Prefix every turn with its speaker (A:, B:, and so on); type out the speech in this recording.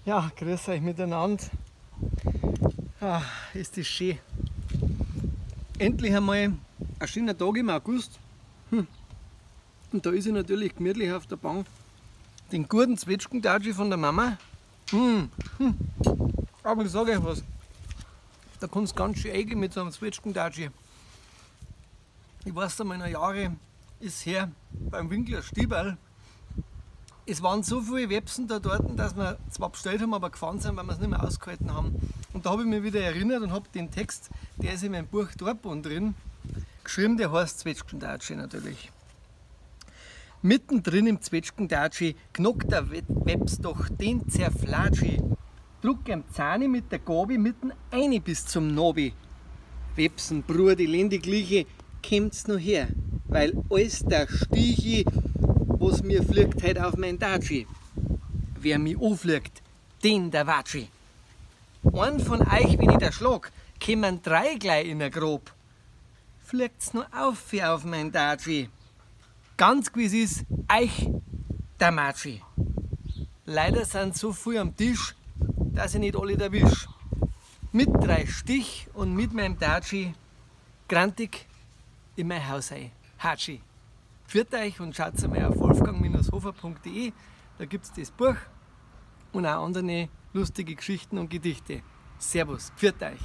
A: Ja, grüß euch miteinander. Ah, ist das schön. Endlich einmal ein schöner Tag im August. Und da ist ich natürlich gemütlich auf der Bank. Den guten Zwetschgendatschi von der Mama. Aber ich sage euch was. Da kannst du ganz schön eingehen mit so einem Zwetschgendatschi. Ich weiß, einmal noch Jahre ist her beim Winkler Stieberl. Es waren so viele Websen da dort, dass wir zwar bestellt haben, aber gefahren sind, weil wir es nicht mehr ausgehalten haben. Und da habe ich mich wieder erinnert und habe den Text, der ist in meinem Buch Torboden drin, geschrieben, der heißt Zwetschgendatschi natürlich. Mittendrin im Zwetschgendatschi knockt der Webs doch den Zerflatschi. Druck am Zahni mit der Gabi mitten eine bis zum Nobi. Websen, Bruder, die Lände kommt's noch her, weil alles der Stichi, was mir fliegt heut auf mein Datschi. Wer mi anfliegt, den der Watschi. Ein von euch, wenn ich der schlag, kämen drei gleich in der Grob. Fliegt's nur auf mein Datschi. Ganz gewiss ist euch der Matschi. Leider sind so viel am Tisch, dass ich nicht alle erwisch. Mit drei Stich und mit meinem Datschi grantig in mein Haus ein. Hatschi. Pfiat euch und schaut einmal auf wolfgang-hofer.de, da gibt's das Buch und auch andere lustige Geschichten und Gedichte. Servus, pfiat euch!